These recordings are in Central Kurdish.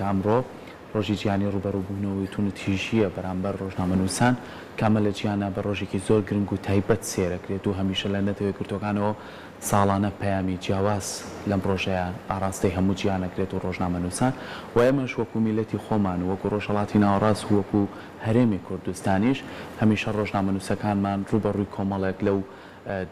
ئەمڕۆ ڕۆژی جیهانی ڕووبەڕووبوونەوەی توندوتیژییە بەرامبەر ڕۆژنامەنووسان، کە ئەمە لە جیهانا بە ڕۆژێکی زۆر گرنگ و تایبەت سەیرەکرێت و هەمیشە لە نەتەوە یەکگرتووەکانەوە ساڵانە پەیامی جیاواز لەم ڕۆژەیا ئاڕاستەی هەموو جیهان ئەکرێت و ڕۆژنامەنووسان و ئێمەش وەکو میللەتی خۆمان و وەکو ڕۆژهەڵاتی ناوەڕاست و وەکو هەرێمی کوردستانیش هەمیشە ڕۆژنامەنووسەکانمان ڕووبەڕووی کۆمەڵێک لەو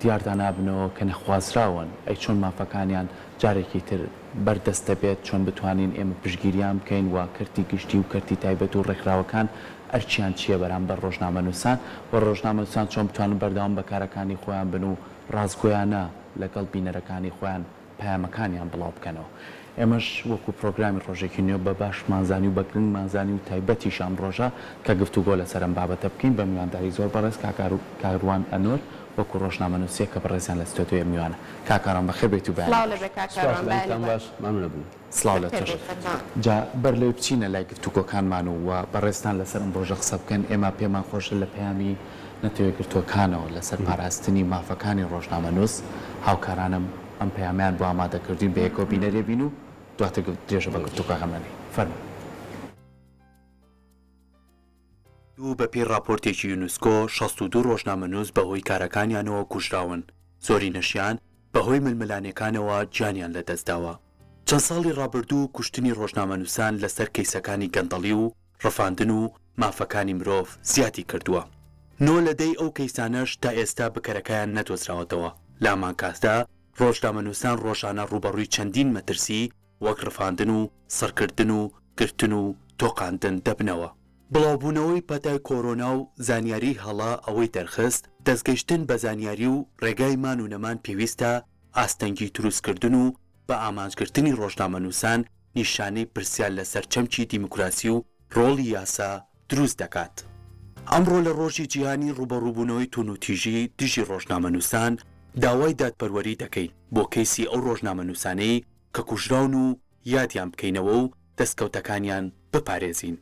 دیاردا نابنەوە کە نەخوازراون، ئەی چۆن مافەکانیان جارێکی تر بەردەست دەبێت، چۆن بتوانین ئێمە پشتگیریان بکەین و کەرتی گشتی و کەرتی تایبەت و ڕێکخراوەکان ئەرکیان چییە بەرامبەر ڕۆژنامەنووسان و ڕۆژنامەنووسان چۆن بتوانن بەردەوام بە کارەکانی خۆیان بن و ڕاستگۆیانە لەگەڵ بینەرەکانی خۆیان پەیامەکانیان بڵاو بکەنەوە. ئێمەش وەکو پرۆگرامی ڕۆژێکی نوێ بە باشمان زانی و بە گرنگمان زانی و تایبەتیش ئەم ڕۆژە کە گفتوگۆ لەسەر ئەم بابەتە بکەین بە میوانداری زۆر بەڕێز کاک کاروان ئەنۆر وەکو ڕۆژنامەنووسێک کە بەڕێزیان لە ستۆدیۆی میوانە. کاک کاروان بەخێر بێیت و بەیانی سڵاو باش. لەبێ کاک سپاس کاروان بەیانی بەیانیتان باش. باش مەمنون ئەبن. سڵاو لە بەخێر تۆش. بێیت سەرچاوە. جا بەر لەوەی بچینە لای گفتوگۆکانمان و وە بەڕێزتان لەسەر ئەم ڕۆژە قسە بکەن ئێمە پێمان خۆشە لە پەیامی نەتەوەیەکگرتووەکانەوە لەسەر پاراستنی مافەکانی ڕۆژنامەنووس هاوکارانم ئەم پەیامەیان بۆ ئامادە کردووین بەیەکەوە بینەری بین و دواتر درێژە بە گفتوگۆکانمان دەین. فەرموون. دوو بەپێی ڕاپۆرتێکی یونسکۆ 62 ڕۆژنامەنووس بەهۆی کارەکانیانەوە کوژراون، زۆرینەشیان بەهۆی ململانێکانەوە گیانیان لەدەستداوە. چەند ساڵی ڕابردوو کوشتنی ڕۆژنامەنووسان لەسەر کەیسەکانی گەندەڵی و ڕفاندن و مافەکانی مرۆڤ زیادی کردووە. نۆ لە دەی ئەو کەیسانەش تا ئێستا بکەرەکایان نەدۆزراوەتەوە، لە هەمانکاتدا ڕۆژنامەنووسان ڕۆژانە ڕووبەڕووی چەندین مەترسی وەک ڕفاندن و سڕکردن و گرتن و تۆقاندن دەبنەوە. بڵاوبوونەوەی پەتای کۆرۆنا و زانیاریی هەڵە ئەوەی دەرخست، دەستگەیشتن بە زانیاری و ڕێگای مان و نەمان پێویستە، ئاستەنگی دروستکردن و بە ئامانجگرتنی ڕۆژنامەنووسان نیشانەی پرسیار لەسەر چەمکی دیموکراسی و ڕۆڵی یاسا دروست دەکات. ئەمڕۆ لە ڕۆژی جیهانی ڕووبەڕووبوونەوەی توونوتیژی دژی ڕۆژنامەنووسان، داوای دادپەروەری دەکەین بۆ کەیسی ئەو ڕۆژنامەنووسانەی کە کوژراون و یادیان بکەینەوە و دەستکەوتەکانیان بپارێزین.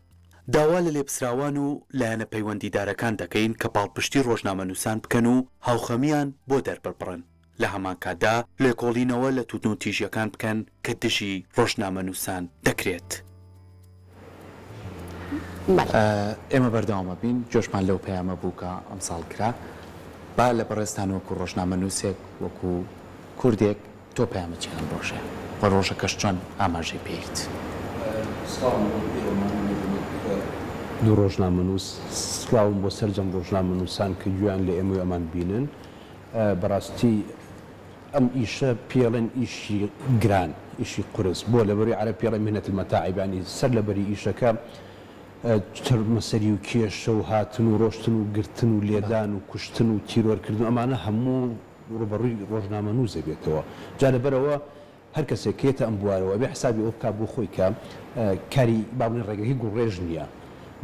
داوا لە لێپسراوان و لایەنە پەیوەندیدارەکان دەکەین کە پاڵپشتی ڕۆژنامەنووسان بکەن و هاوخەمیان بۆ دەرببڕن، لە هەمانکاتدا لێکۆڵینەوە لە توندوتیژیەکان بکەن کە دژی ڕۆژنامەنووسان دەکرێت. ئێمە بەردەوام ئەبین، گوێشمان لەو پەیامە بوو کە ئەمساڵ کرا. با لە بەڕێزتان وەکو ڕۆژنامەنووسێک، وەکو کوردێک تۆ پەیامت چیە لەم ڕۆژەیا و ڕۆژەکەش چۆن ئاماژەی پێیت؟ سڵاوم بۆ ئێوەمان نەبن وەک دوو ڕۆژنامەنووس، سڵاوم بۆ سەرجەم ڕۆژنامەنووسان کە گوێیان لە ئێمە و ئەمان بینن. بەڕاستی ئەم ئیشە پێڵێن ئیشی گران، ئیشی قورس، بۆ لەبەروی عەرەب پێڵێن مهنە المتاعب یانی سەر لەبەری ئیشەکە چەرمەسەری و کێشە و هاتن و ڕۆشتن و گرتن و لێدان و کوشتن و تیرۆرکردن و ئەمانە هەموو ڕووبەڕووی ڕۆژنامەنووس دەبێتەوە جا لەبەرئەوە هەر کەسێک کە یەتە ئەم بوارەوە ئەبێ حسابی ئەوە بکا بۆ خۆی کە کاری با بڵێین ڕێگەکەی گوڵڕێژ نییە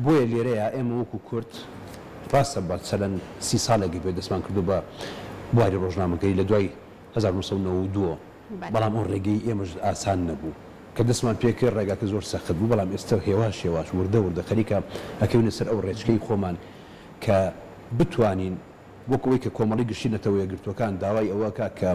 بۆیە لێرەیا ئێمە وەکو کورد ڕاستە مەسەلەن سی ساڵێک بێت دەستمان کردووە بە بواری ڕۆژنامەگەری لە دوای 1992 بەڵام ئەو ڕێگەی ئێمەش ئاسان نەبوو کە دەستمان پێ کرد ڕێگاکە زۆر سەخت بوو بەڵام ئێستا هێواش هێواش وردە وردە خەریکە ئەکەوینە سەر ئەو ڕێچکەی خۆمان کە بتوانین وەک ئەوەی کە کۆمەڵی گشتی نەتەوە یەکگرتووەکان داوای ئەوە ئەکا کە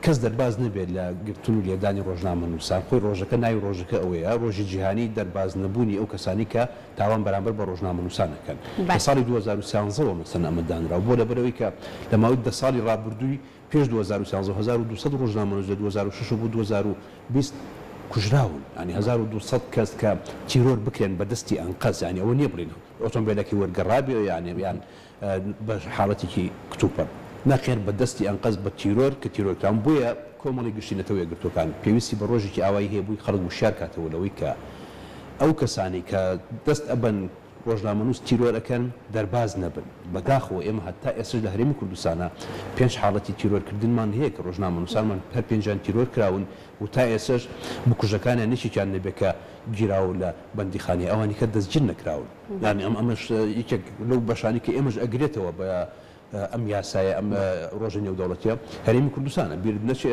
کەس دەرباز نەبێت لە گرتن و لێدانی ڕۆژنامەنووسان، خۆی ڕۆژەکە ناوی ڕۆژەکە ئەوەیە، ڕۆژی جیهانی دەرباز نەبوونی ئەو کەسانەی کە تاوان بەرامبەر بە ڕۆژنامەنووسان ئەکەن. لە ساڵی 2013 وە مەسەلەن ئەمە دانراوە، بۆ لەبەرئەوەی کە لە ماوەی دە ساڵی ڕابردووی پێش 2013 1200 ڕۆژنامەنووس لە 2006 وە بۆ 2020 کوژراون، یانی 1200 کەس کە تیرۆر بکرێن بە دەستی ئەنقەست، یانی ئەوە نییە بڵێین ئۆتۆمبێلەکەی وەرگەڕابێ یان یان بە حاڵەتێکی کتوپڕ، نەخێر بە دەستی ئەنقەست بە تیرۆر کە تیرۆر کراون، بۆیە کۆمەڵی گشتی نەتەوە یەکگرتووەکان پێویستی بە ڕۆژێکی ئاوایی هەیە بۆی خەڵک وشیار کاتەوە لەوەی کە ئەو کەسانەی کە دەست ئەبەن ڕۆژنامەنووس تیرۆر ئەکەن دەرباز نەبن، بەداخەوە ئێمە هەتا ئێستەش لە هەرێمی کوردستانا پێنج حاڵەتی تیرۆر کردنمان هەیە کە ڕۆژنامەنووسانمان هەر پێنجیان تیرۆر کراون و تا ئێستەش بکوژەکانیان یەکێکیان نەبێ کە گیراوە و لە بەندیخانەیە ئەوانی کە دەستگیر نەکراون. یانی ئەم ئەمەش یەکێک لەو بەشانەی کە ئێمەش ئەگرێتەوە بە ئەم یاسایە ئەم ڕۆژە نێودەوڵەتیە هەرێمی کوردستانە بیرت نەچێ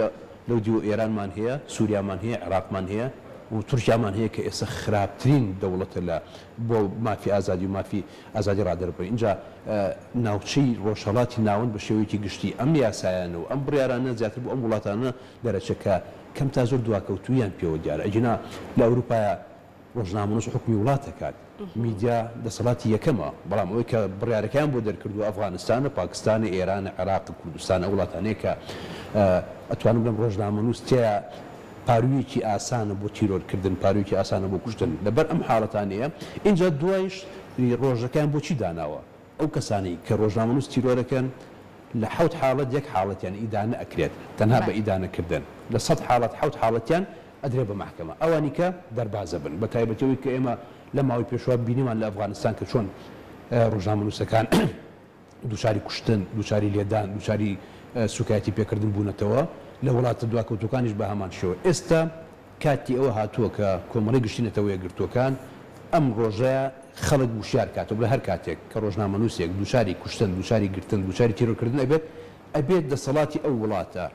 لەو دیوە ئێرانمان هەیە سوریامان هەیە عێراقمان هەیە و تورکیامان هەیە کە ئێستا خراپترین دەوڵەتە لە بۆ مافی ئازادی و مافی ئازادی ڕادەربڕین ئینجا ناوچەی ڕۆژهەڵاتی ناوەند بە شێوەیەکی گشتی ئەم یاسایانە و ئەم بڕیارانە زیاتر بۆ ئەم وڵاتانە دەرەچێ کە کەم تا زۆر دواکەوتووییان پێوە دیارە ئەگینا لە ئەوروپایا. ڕۆژنامەنووس حوکمی وڵات ئەکات، میدیا دەسەڵاتی یەکەمە، بەڵام ئەوەی کە بڕیارەکەیان بۆ دەرکردووە ئەفغانستانە، پاکستانە، ئێرانە، عێراقە، کوردستانە، ئەو وڵاتانەیە کە ئەتوانم بڵێم ڕۆژنامەنووس تێیا پاروویەکی ئاسانە بۆ تیرۆرکردن، پاروویەکی ئاسانە بۆ کوشتن، لەبەر ئەم حاڵەتانەیە، ئینجا دوایش ڕۆژەکەیان بۆچی داناوە؟ ئەو کەسانەی کە ڕۆژنامەنووس تیرۆرەکەن لە حەوت حاڵەت یەک حاڵەتیان ئیدانە ئەکرێت تەنها بە ئیدانە کردن لە سەت حاڵەت حەوت حاڵەتیان ئەدرێ بە مەحکەمە ئەوانی کە دەرباز ئەبن بە تایبەتی ئەوەی کە ئێمە لە ماوەی پێشوە بینیمان لە ئەفغانستان کە چۆن ڕۆژنامەنووسەکان دووچاری کوشتن دووچاری لێدان دووچاری سوکایەتی پێکردن بوونەتەوە لە وڵاتە دواکەوتووەکانیش بە هەمان شێوە ئێستا کاتی ئەوە هاتووە کە کۆمەڵەی گشتی نەتەوە یەکگرتووەکان ئەم ڕۆژە خەڵک وشیار کاتەوە بڵێ هەر کاتێک کە ڕۆژنامەنووسێک دووچاری کوشتن، دووچاری گرتن، دووچاری تیرۆرکردن ئەبێت، ئەبێت دەسەڵاتی ئەو وڵاتە،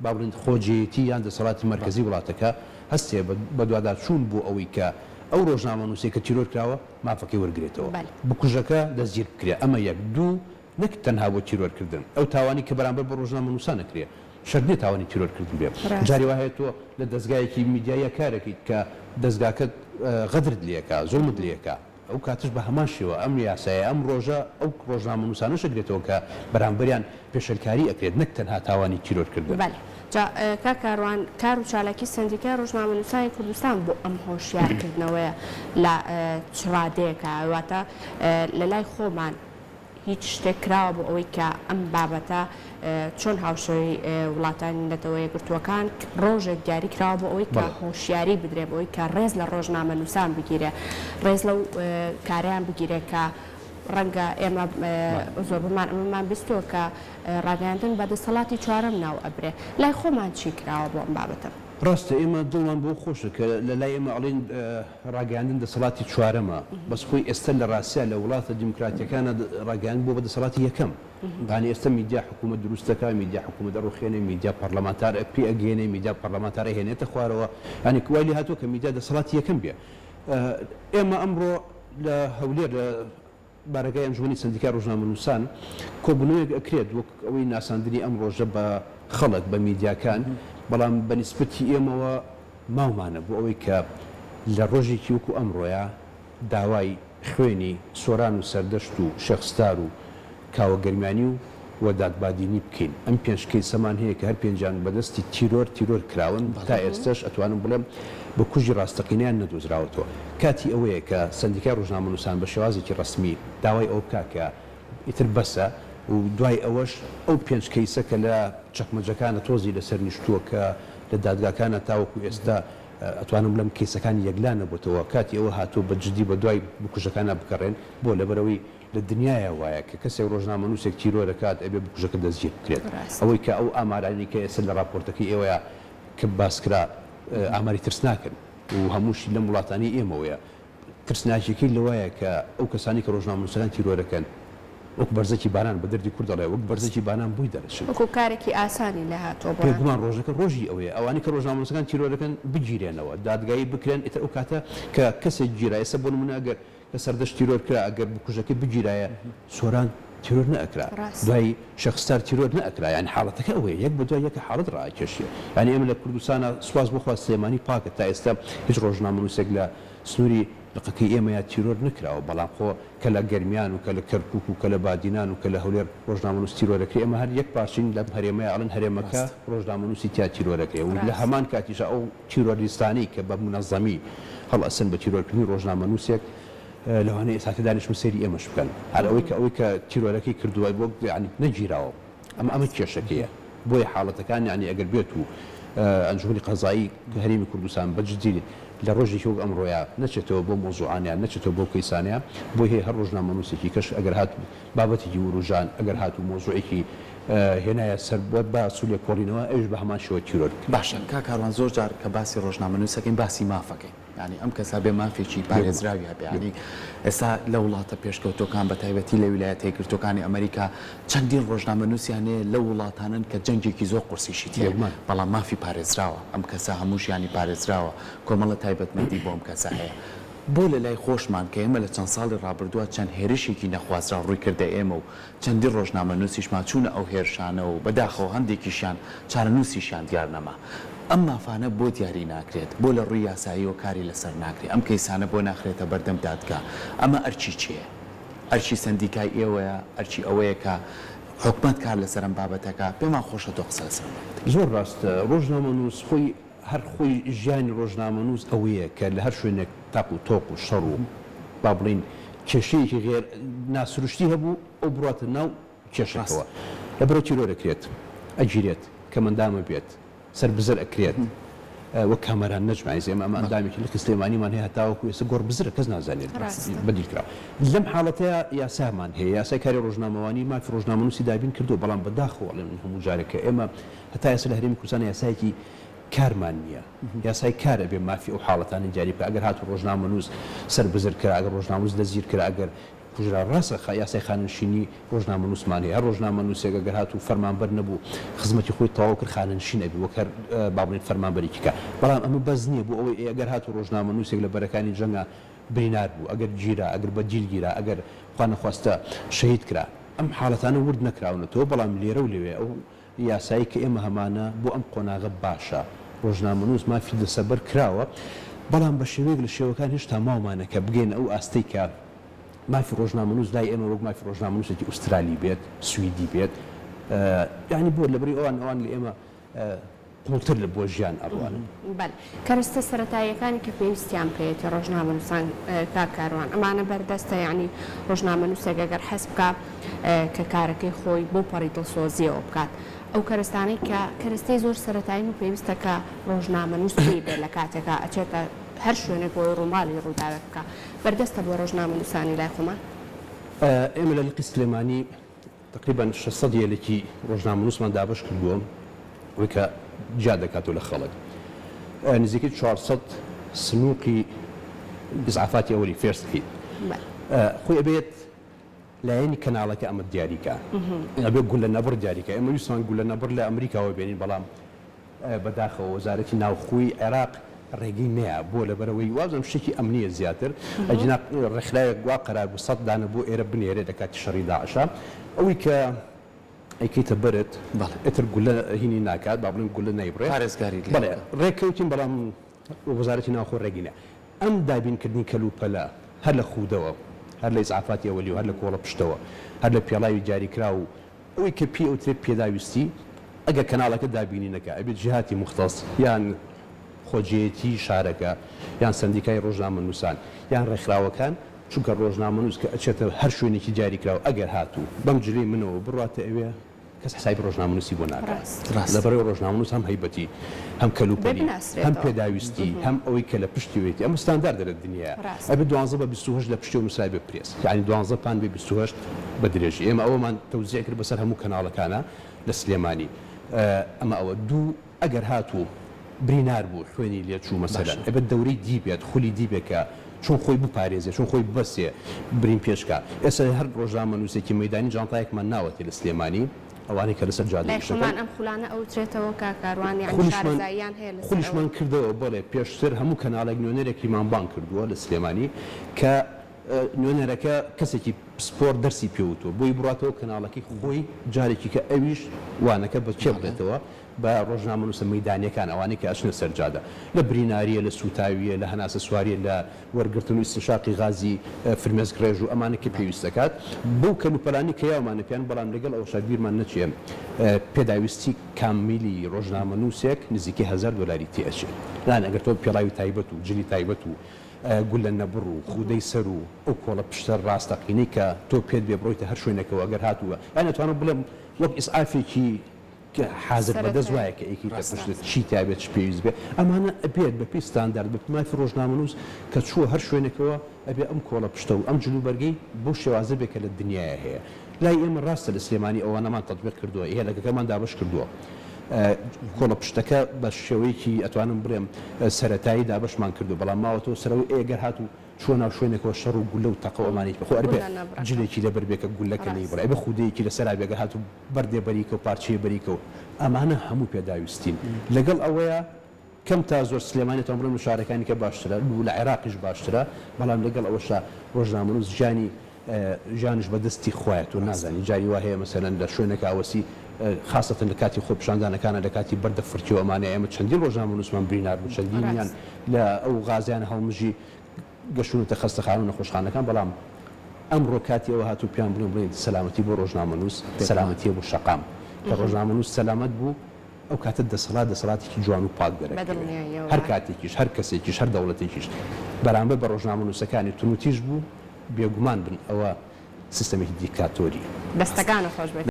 با بڵێین خۆجێیەتی یان دەسەڵاتی مەرکەزی وڵاتەکە هەستێ بە بەدواداچوون بۆ ئەوەی کە ئەو ڕۆژنامەنووسەی کە تیرۆر کراوە مافەکەی وەرگرێتەوە، بکوژەکە دەستگیر بکرێ. ئەمە یەک. دوو، نەک تەنها بۆ تیرۆرکردن، ئەو تاوانەی کە بەرامبەر بە ڕۆژنامەنووسان ئەکرێ شەرت نییە تاوانی تیرۆرکردن بێ. جاری وا هەیە تۆ لە دەزگایەکی میدیاییا کارەکەیت کە دەزگاکەت غەدرت لێ ئەکا، زوڵمت لێ ئەکا، ئەو کاتەش بە هەمان شێوە ئەم یاسایە ئەم ڕۆژە ئەو ڕۆژنامەنووسانەش ئەگرێتەوە کە بەرامبەریان پێشێلکاری ئەکرێت نەک تەنها تاوانی تیرۆرکردن. بەلێ. جا کاک کاروان کار و چالاکی سەندیکای ڕۆژنامەنووسانی کوردستان بۆ ئەم هۆشیارکردنەوەیە لە چ ڕادەیەکە؟ واتە لە لای خۆمان هیچ شتێک کراوە بۆ ئەوەی کە ئەم بابەتە چۆن هاوشێوەی وڵاتانی نەتەوە یەکگرتووەکان ڕۆژێک دیاری کراوە بۆ ئەوەی کە هۆشیاری بدرێ بۆ ئەوەی کە ڕێز لە ڕۆژنامەنووسان بگیرێ ڕێز لەو کارەیان بگیرێ کە ڕەنگە ئێمە زۆربەمان ئەمەمان بیستووە کە ڕاگەیاندن بە دەسەڵاتی چوارەم ناو ئەبرێ لای خۆمان چی کراوە بۆ ئەم بابەتە؟ ڕاستە ئێمە دڵمان بەوە خۆشە کە لە لای ئێمە ئەڵێن ڕاگەیاندن دەسەڵاتی چوارەمە، بەس خۆی ئێستا لە ڕاستیا لە وڵاتە دیموکراتیەکانا ڕاگەیاندن بووە بە دەسەڵاتی یەکەم. یانی ئێستا میدیا حکوومەت دروست دەکا، میدیا حکوومەت ئەڕوخێنێ، میدیا پەڕلەمانتار پێ ئەگەیەنێ، میدیا پەڕلەمانتار ئەهێنێتە خوارەوە. یانی وای لێ هاتووە کە میدیا دەسەڵاتی یەکەم بێ. ئێمە ئەمڕۆ لە هەولێر لە بارەگای ئەنجومەنی سەندیکای ڕۆژنامەنووسان کۆبوونەوەیەک ئەکرێت وەک ئەوەی ناساندنی ئەم ڕۆژە بە خەڵک، بە میدیاکان، بەڵام بە نیسبەتی ئێمەوە ماومانە بۆ ئەوەی کە لە ڕۆژێکی وەکو ئەمڕۆیا داوای خوێنی سۆران و سەردەشت و شێخ ستار و کاوە گەرمیانی و وەدات بادینی بکەین. ئەم پێنج کەیسەمان هەیە کە هەر پێنجیان بە دەستی تیرۆر تیرۆر کراون، تا ئێستەش ئەتوانم بڵێم بکوژی ڕاستەقینەیان نەدۆزراوەتەوە. کاتی ئەوەیە کە سەندیکای ڕۆژنامەنووسان بە شێوازێکی ڕەسمی داوای ئەوە بکا کە ئیتر بەسە و دوای ئەوەش ئەو پێنج کەیسە کە لە چەکمەجەکانە تۆزی لەسەر نیشتووە کە لە دادگاکانە تاوەکو ئێستا ئەتوانم بڵێم کەیسەکان یەکلا نەبۆتەوە کاتی ئەوە هاتووە بە جدی بە دوای بکوژەکانا بگەڕێن بۆ لەبەرئەوەی لە دنیایا وایە کە کەسێک ڕۆژنامەنووسێک تیرۆر ئەکات ئەبێ بکوژەکە دەستگیر بکرێت. ئەوەی کە ئەو ئامارانەی کە ئێستا لە ڕاپۆرتەکەی ئێوەیا کە باس کرا ئاماری ترسناکن و هەمووشی لەم وڵاتانەی ئێمەوەیە. ترسناکیەکەی لەوایە کە ئەو کەسانەی کە ڕۆژنامەنووسەکان تیرۆر ئەکەن وەک بەرزەکی بانان بە دەردی کورد ئەڵێ وەک بەرزەکی بانان بۆی دەرەچن. وەکوو کارێکی ئاسانی لێ هاتووە بۆیان. بێگومان ڕۆژەکە ڕۆژی ئەوەیە ئەوانەی کە ڕۆژنامەنووسەکان تیرۆر ئەکەن بگیرێنەوە دادگایی بکرێن ئیتر ئەو کاتە کە کەسێک گیرا ئێستا بۆ نموونە ئەگەر کە سەردەشت تیرۆر کرا ئەگەر بکوژەکەی بگیرایە سۆران تیرۆر نەئەکرا دوای شێخ ستار تیرۆر نەئەکرا یانی حاڵەتەکە ئەوەیە یەک بەدوای یەکە حاڵەت ڕائەکێشێ یانی ئێمە لە کوردستانا سوپاس بۆ خوا سلێمانی پاکە تا ئێستا هیچ ڕۆژنامەنووسێک لە سنووری لقەکەی ئێمەیا تیرۆر نەکراوە بەڵام خۆ کە لە گەرمیان و کە لە کەرکوک و کە لە بادینان و کە لە هەولێر ڕۆژنامەنووس تیرۆر ئەکرێ ئێمە هەر یەک پارچەین لەم هەرێمەیا ئەڵێن هەرێمەکە ڕۆژنامەنووسی تیا تیرۆر ئەکرێ و لە هەمان کاتیشا ئەو تیرۆریستانەی کە بە مونەزەمی هەڵئەسن بە تیرۆرکردنی ڕۆژنامەنووسێک لەوانەیە ئێستا دانیشن و سەیری ئێمەش بکەن هەر ئەوەی کە ئەوەی کە تیرۆرەکەی کردووە وەک یانی نەگیراوە ئەمە ئەمە کێشەکەیە بۆیە حاڵەتەکان یانی ئەگەر بێت و ئەنجومەنی قەزایی هەرێمی کوردستان بە جدی لە ڕۆژێکی وەک ئەمڕۆیا نەچێتەوە بۆ مەوزوعانەیان نەچێتەوە بۆ کەیسانەیە بۆی هەیە هەر ڕۆژنامەنووسێکی کەش ئەگەر هات بابەتێکی وروژان ئەگەر هاتوو مەوزوعێکی هێنایە سەر باس و لێکۆڵینەوە ئەویش بە هەمان شێوە تیرۆر بکرێت. باشە کاک کاروان زۆر جار کە باسی ڕۆژنامەنووس ئەکەین باسی ماف ئەکەین یانی ئەم کەسە بێ مافێکی پارێزراوی هەبێ یانی ئێستا لە وڵاتە پێشکەوتوەکان بە تایبەتی لە ویلایەتە یەکگرتوەکانی ئەمریکا چەندین ڕۆژنامەنووسیان هەیە لەو وڵاتانەن کە جەنگێکی زۆر قورسیشی تیایە بێگومان. بەڵام مافی پارێزراوە ئەم کەسە هەموو ژیانی پارێزراوە کۆمەڵە تایبەتمەندی بۆ ئەم کەسە هەیە بۆ لە لای خۆشمان کە ئێمە لە چەند ساڵی ڕابردووە چەند هێرشێکی نەخوازراو ڕووی کردە ئێمە و چەندین ڕۆژنامەنووسیشمان چوونە ئەو هێرشانەوە و بەداخەوە هەندێکیشیان چارەنووسیشیان دیار نەما. ئەم مافانە بۆ دیاری ناکرێت؟ بۆ لە ڕووی یاساییەوە کاری لەسەر ناکرێت؟ ئەم کەیسانە بۆ ناخرێتە بەردەم دادگا؟ ئەمە ئەرکی کێیە؟ ئەرکی سەندیکای ئێوەیە؟ ئەرکی ئەوەیە کە حکومەت کار لەسەر ئەم بابەتە کا؟ پێمان خۆشە تۆ قسە لەسەر ئەم بابەتە بکەی. زۆر ڕاستە. ڕۆژنامەنووس خۆی هەر خۆی ژیانی ڕۆژنامەنووس ئەوەیە کە لە هەر شوێنێک تەق و تۆق و شەڕ و با بڵێین کێشەیەکی غێر ناسروشتی هەبوو ئەو بڕواتە ناو کێشەکەوە. لەبەرئەوە تیرۆر ئەکرێت، ئەگیرێت، کەمئەندام ئەبێت، سەربزر ئەکرێت، وەک کامەران نەجم عەزیز، ئێمە ئەمە ئەندامێکی لقی سلێمانیمان هەیە هەتاوەکو ئێستا گۆڕ بزرە کەس نازانێت بەدیل کراوە. لەم حاڵەتەیا یاسامان هەیە، یاسای کاری ڕۆژنامەوانی مافی ڕۆژنامەنووسی دابین کردووە، بەڵام بەداخەوە ئەڵێم من هەموو جارێک کە ئێمە هەتا ئێستا لە هەرێمی کوردستان یاسایەکی کارمان نییە، یاسای کار ئەبێ مافی ئەو حاڵەتانە دیاری بکا، ئەگەر هاتوو ڕۆژنامەنووس سەربزر کرا، ئەگەر ڕۆژنامەنووس دەستگیر کرا، ئەگەر کوژرا. ڕاستە یاسای خانەنشینی ڕۆژنامەنووسمان هەیە، هەر ڕۆژنامەنووسێک ئەگەر هاتوو فەرمانبەر نەبوو خزمەتی خۆی تەواو کرد خانەنشین ئەبێ وەک هەر با بڵێین فەرمانبەرێکی کە، بەڵام ئەمە بەس نییە بۆ ئەوەی ئەگەر هاتوو ڕۆژنامەنووسێک لە بەرەکانی جەنگا برینار بوو، ئەگەر گیرا، ئەگەر بە دیل گیرا، ئەگەر خوا نەخواستە شەهید کرا. ئەم حاڵەتانە ورد نەکراونەتەوە، بەڵام لێرە و لەوێ ئەو یاسایەی کە ئێمە هەمانە بۆ ئەم قۆناغە باشە، ڕۆژنامەنووس مافی دەسەبەر کراوە، بەڵام بە شێوەیەک لە شێوەکان هێشتا ماومانە کە بگەینە ئەو ئاستەی کە مافی ڕۆژنامەنووس لای ئێمە وەک مافی ڕۆژنامەنووسێکی ئوسترالی بێت، سویدی بێت، یانی بۆ لەبری ئەوان ئەوان لە ئێمە قوڵتر لە بۆ ژیان ئەڕوانن. بەلێ کەرەستە سەرەتاییەکانی کە پێویستیان پێیەتی ڕۆژنامەنووسان کاک کاروان ئەمانە بەردەستە یانی ڕۆژنامەنووسێک ئەگەر حەز بکا کە کارەکەی خۆی بەو پەڕی دڵسۆزییەوە بکات ئەو کەرەستانەی کە کەرەستەی زۆر سەرەتایین و پێویستە کە ڕۆژنامەنووس پێی بێت لە کاتێکا ئەچێتە هەر شوێنێک بۆی ڕووماڵی ڕووداوێک بکا بەردەستە بۆ ڕۆژنامەنووسانی لای خۆمان؟ ئێمە لە لقی سلێمانی تەقریبەن 600 یەلەکی ڕۆژنامەنووسمان دابەش کردووە ئەوەی کە جیا دەکاتەوە لە خەڵک نزیکەی 400 سنووقی ئیسعافاتی ئەوەلی first aid خۆی ئەبێت لایەنی کەناڵەکە ئەمە دیاریکە ئەبێ گولە نەبڕ دیاریکە ئێمە ویستمان گولە نەبڕ لە ئەمریکاوە بێنین بەڵام بەداخەوە وەزارەتی ناوخۆی عێراق ڕێگەی نەیا بۆ لەبەرئەوەی وابزانم شتێکی ئەمنیە زیاتر ئەگینا ڕێکخراوێک وا قەرار بوو سەت دانە بۆ ئێرە بنێرێ لە کاتی شەڕی داعشا ئەوەی کە ئەیکەیتە بەرت بەڵێ. ئیتر گولە هینی ناکات با بڵێین گولە نایبڕێ پارێزگاریت لێ بەڵێ بکا. ڕێککەوتین بەڵام وەزارەتی ناوخۆ ڕێگەی نەیا ئەم دابینکردنی کەلوپەلە هەر لە خوودەوە هەر لە ئیسعافاتی ئەوەلی و هەر لە کۆڵە پشتەوە هەر لە پێڵاوی دیاریکراو و ئەوەی کە پێی ئەوترێت پێداویستی، ئەگەر کەناڵەکە دابینی نەکا ئەبێت جیهاتی موختەس یان خۆجێیەتی شارەکە یان سەندیکای ڕۆژنامەنووسان یان ڕێکخراوەکان، چونکە ڕۆژنامەنووس کە ئەچێتە هەر شوێنێکی دیاریکراو ئەگەر هاتوو بەم جلەی منەوە بڕواتە ئەوێ کەس حسابی ڕۆژنامەنووسی بۆ ناکا ڕاستە. لەبەرئەوەی ڕۆژنامەنووس هەم هەیبەتی هەم بێ کەلوپەلی هەم بناسرێتەوە. پێداویستی هەم ئەوەی کە لە پشتیەوەیەتی ئەمە ستانداردە لە دنیایا ڕاستە. ئەبێ دوانزە بە 28 لە پشتیەوە نووسرابێ پرێس یانی دوانزە پان بێ 28 بە درێژی ئێمە ئەوەمان تەوزیع کرد بەسەر هەموو کەناڵەکانا لە سلێمانی ئەمە ئەوە دوو ئەگەر هاتوو برینار بوو خوێنی لێ چوو مەسەلەن باشە. ئەبێت دەورەی دی بێت خولی دی بێت کە چۆن خۆی بپارێزێ چۆن خۆی ببەستێ برین پێچ کا ئێستا هەر ڕۆژنامەنووسێکی مەیدانی جانتایەکمان ناوەتێ لە سلێمانی ئەوانەی کە لەسەر جادە لای ئیش دەکەن. خۆمان ئەم خولانە ئەوترێتەوە کاک کاروان یانی خولیشمان شارەزاییان هەیە لەسەر ئەوە؟ خولیشمان کردەوە بەڵێ پێشتر هەموو کەناڵێک نوێنەرێکیمان بانگ کردووە لە سلێمانی کە نوێنەرەکە کەسێکی پسپۆڕ دەرسی پێ وتووە بۆی بڕاتەوە کەناڵەکەی خۆی جارێکی کە ئەویش وانەکە بە کێ بڵێتەوە بە ڕۆژنامەنووسە مەیدانیەکان ئەوانەی کە ئەچنە سەر جادە لە بریناریە لە سووتاویە لە هەناسە سواریە لە وەرگرتن و ئیستنشاقی غازی فرمێسک ڕێژ و ئەمانە کە پێویست دەکات بەو کەلوپەلانەی کە یاومانە پێیان بەڵام لەگەڵ ئەوەشا بیرمان نەچێ پێداویستی کامیلی ڕۆژنامەنووسێک نزیکەی هەزار دۆلاری تێ ئەچێ یان ئەگەر تۆ پێڵاوی تایبەت و جلی تایبەت و گولە نەبڕ و خودەی سەر و ئەو کۆڵە پشتە ڕاستەقینەی کە تۆ پێت بێ بڕۆیتە هەر شوێنێکەوە ئەگەر هاتوو یان ئەتوانم بڵێم وەک ئیسعافێکی حازر بەدەست سەرەتایی وایە کە ئەیکەیتە ڕاستە. پشتت چی تیا بێت چ پێویست بێ ئەمانە ئەبێت بە پێی ستاندارد بە پێی مافی ڕۆژنامەنووس کە چووە هەر شوێنێکەوە ئەبێ ئەم کۆڵە پشتە و ئەم جلوبەرگەی بەو شێوازە بێ کە لە دنیایا هەیە لای ئێمە ڕاستە لە سلێمانی ئەوانەمان تەتبیق کردووە هێلەکەکەمان دابەش کردووە کۆڵە پشتەکە بە شێوەیەکی ئەتوانم بڵێم سەرەتایی دابەشمان کردووە بەڵام ماوەتەوە سەر ئەوەی ئەی گەر هاتوو چووە ناو شوێنێکەوە شەڕ و گوللە و تەقە و ئەمانەی خۆ ئەربێ گوللە نەبڕەکە جلێکی لەبەر بێ کە گوللەکە ڕاستە. نەیبڕێ ئەبێ خودەیەکی لەسەرا بێ گەر هاتوو بەردێ بەریکە و پارچەیە بەریکە و ئەمانە هەموو پێداویستین لەگەڵ ئەوەیا کەم تا زۆر سلێمانی ئەتوانم بڵێم لە شارەکانی کە باشترە و لە عێراقیش باشترە بەڵام لەگەڵ ئەوەشا ڕۆژنامەنووس ژیانی. ژیانیش بە دەستی خوایە تۆ نازانی جاری وا هەیە مەسەلەن لە شوێنێکا وەسی خاسەتەن لە کاتی خۆپیشاندانەکانا لە کاتی بەردە فرکێ و ئەمانە ئێمە چەندین ڕۆژنامەنووسمان برینار بوو چەندینیان لە ئەو غازیانە هەڵمژی گەشتوونەتە خەستەخانە و نەخۆشخانەکان بەڵام ئەمڕۆ کاتی ئەوە هاتوو پێیان بڵێن بڵێن سەلامەتی بۆ ڕۆژنامەنووس سەلامەتیە بۆ شەقام کە ڕۆژنامەنووس سەلامەت بوو ئەو کاتە دەسەڵات دەسەڵاتێکی جوان و پاک دەرەکەوێ. هەر کاتێکیش، هەر کەسێکیش، هەر دەوڵەتێکیش بەرامبەر بە ڕۆژنامەنووسەکانی توندوتیژ بوو، بێگومان بن ئەوە سیستەمێکی دیکتاتۆرییە. دەستەکانت خۆش بێت.